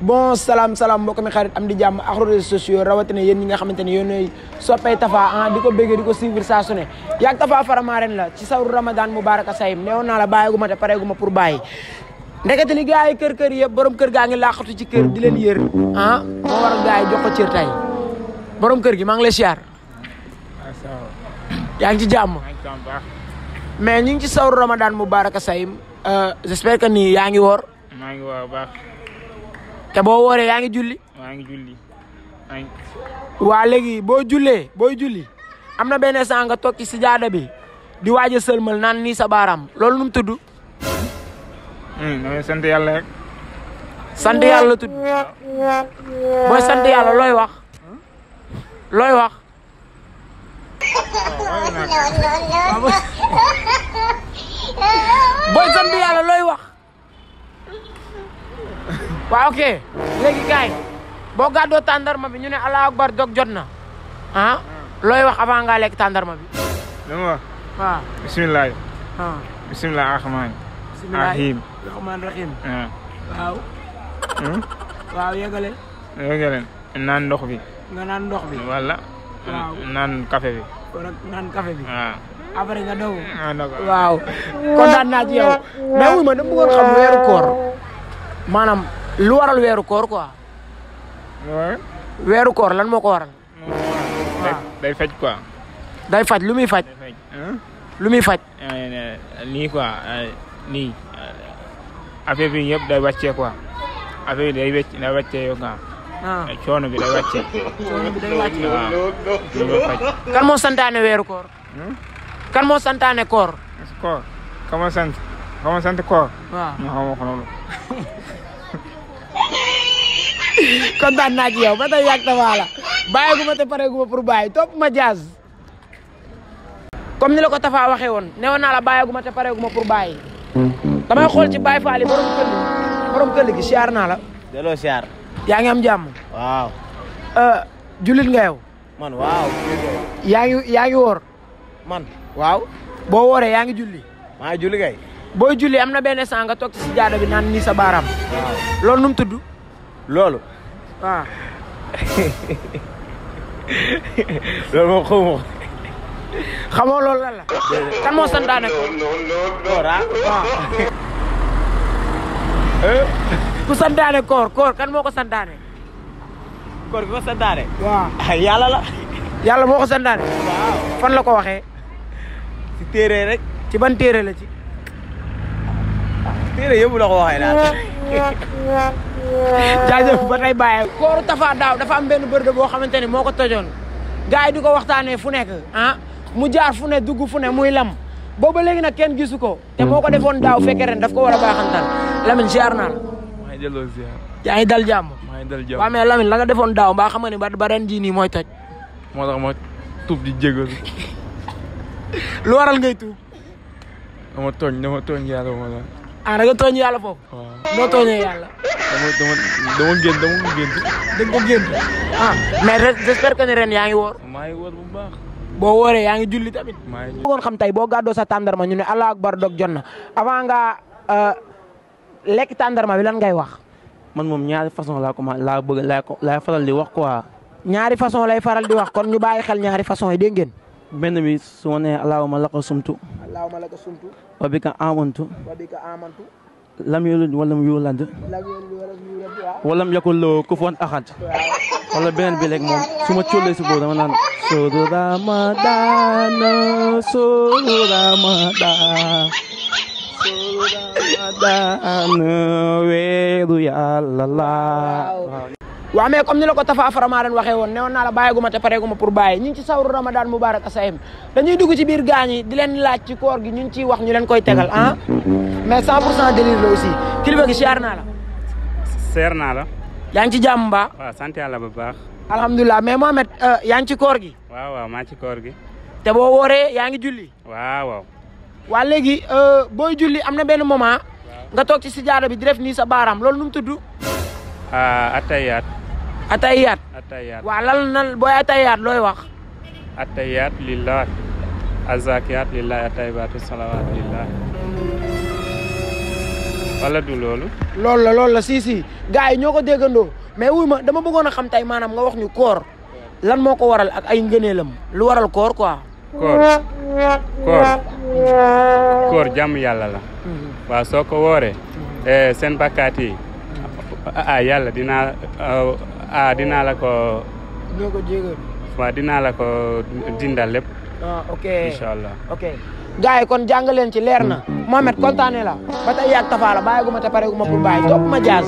bon salaam mbokk mi xarit am di jàmm ak réseaux sociaux rawatina yéen ñi nga xamante ne yéenay soppay Tapha di ko bëggee di ko suivre saa su ne yaag Tapha Faramareen la ci sawru Ramadan Mubaraka Sayim neewoon naa la bàyyigu ma te pareegu ma pour bàyyi ndekete li gars yi kër yëpp borom kër gaa ngi laaxatu ci kër di leen yër moo waral gars yi jox ko cër tay borom kër gi maa ngi lay siyaar yaa ngi ci jàmm mais ñu ngi ci sawru Ramadan Mubaraka Sayim j'espère que nii yaa ngi woor maa ngi woor baax te boo wooree yaa ngi julli. maa ngi julli. waa léegi booy julli am na benn sang nga toog ci sijaada bi di waaj a sëlmal naan nii sa baaraam loolu nu mu tudd. damay sant yàlla rek. sant yàlla tudd. booy sant yàlla looy wax. looy wax. booy sant yàlla looy wax. waaw ok léegi kaay boo gàddoo tàndarma bi ñu ne Allahu akbar dog jot na looy wax avant nga lekk tàndarma bi. dama wax. waaw bisimilah. bisimilah rahmaan. rahim. waaw. waaw yegale. naan ndox bi. nga naan ndox bi. wala. waaw naan café bi. naan café bi. waaw. après nga dogu. waaw kontaan naa ci yow mais wuy ma dama bëggoon xam weeru koor maanaam lu waral weeru koor quoi. weeru koor lan moo ko waral. day faj quoi. day faj lu muy faj. lu muy faj. nii quoi nii affaire bi yëpp day wàccee quoi affaire bi day wàccee yow quoi. coono bi day wàccee. coono bi day wàccee. waaw faj. kan moo santaane weeru koor. kan moo santaane koor. koor kama sant koor. waaw ñu xamoo ko noonu. kontaan naa ci yow ba tey yàgg Tapha la bàyyi gu ma te pare gu ma pour bàyyi topp ma jaaz comme ni la ko Tapha waxee woon newoon naa la bàyyi gu ma te pare gu ma pour bàyyi damay xool ci Baye Fall yi borom këll gi siyaar naa la. delloo siyaar. yaa ngi am jàmm. waaw. jullit nga yow. man waaw. yaa ngi woor. man waaw. boo wooree yaa ngi julli. maa ngi julli kay. booy julli am na benn sang nga toog ci jaada bi naan nii sa baaraam. waaw loolu nu mu tudd. loolu. waaw. loolu moom xaw ma. xamoo loolu lan la. kan moo santaane ko. koor waaw. ku santaane koor kan moo ko santaane. koor bi ko santaane. waaw. yàlla la. yàlla moo ko santaane. waaw. fan la ko waxee. ci téere rek. ci ban téere la ci. téere yëpp la ko waxee daal. jaajëf ba tey bàyyi. kooru Tapha daaw dafa am benn bërde boo xamante ni moo ko tojoon gars yi di ko waxtaanee fu nekk mu jaar fu ne dugg fu ne muy lam booba léegi nag kenn gisu ko te moo ko defoon daaw fekkee ren daf ko war a baaxantal Lamine ziar naa la. maa ngi delloo ziar. yaa ngi dal jàmm. maa ngi dal jàmm. waaw mais Lamine la nga defoon daaw mbaa xam nga ni ba ren jii nii mooy toj. moo tax ma tuub di jégalu. lu waral ngay tuub. dama tooñ yàlla wala. da nga tooñ yàlla foofu. waaw noo tooñee yàlla. dama gént. dëgg ko gént. mais j'espère que ni ren yaa ngi woor. maa ngi woor bu baax. boo wooree yaa ngi julli tamit. maa ngi bëggoon xam tey boo gàddoo sa tàndarma ñu ne Allahu akbar dog jot na avant nga lekk tàndarma bi lan ngay wax. man moom ñaari façon laa faral di wax quoi. ñaari façon lay faral di wax kon ñu bàyyi xel ñaari façon yi dégg ngeen. benn bi su ma nee allahumma laka sumtu. allahumma laka sumtu. wa bika amantu. wa bika amantu. lam yulid walam yulad. walam yakul lahu kufuwan ahad. wala beneen bi rek moom su ma cóolee si boobu dama naan. sooru Ramadan sooru Ramadan weeru yàlla la. waaw mais comme ni la ko Tapha Faramareen waxee woon newoon naa la bàyyi gu ma te pare gu ma pour bàyyi ñu ngi ci sawru Ramadan Mubaraka Sayim dañuy dugg ci biir gaañ yi di leen laaj ci koor gi ñu ngi ciy wax ñu leen koy tegal mais 100% délire la aussi kilifa gi siyaar naa la. seer naa la. yaa ngi ci jàmm mbaa. waaw sant yàlla bu baax. alhamdulilah mais Mohamed yaa ngi ci koor gi. waaw maa ci koor gi. te boo wooree yaa ngi julli. waaw. waa léegi booy julli am na benn moment nga toog ci sijaada bi di def nii sa baaraam loolu nu mu tudd. attayaat. atayyaat atayyaat waaw lan booy atayyaat looy wax atayyaat lillah azakiyaat lillah atayyibaatu salawaat lillah wala du loolu loolu la si gars yi ñoo ko déggandoo mais wuy ma dama bëggoon a xam tey maanaam nga wax ñu koor lan moo ko waral ak ay ngëneelam lu waral koor quoi koor jàmm yàlla la waaw soo ko wooree seen bakkaat yi yàlla dinaa la ko ñoo ko jégal waaw dinaa la ko dindal lépp ok inshallah ok gars yi kon jàng leen ci leer na Mohamed kontaane la ba tey yaag Tafa la bàyyi gu ma te pare gu ma pour bàyyi topp ma Jazz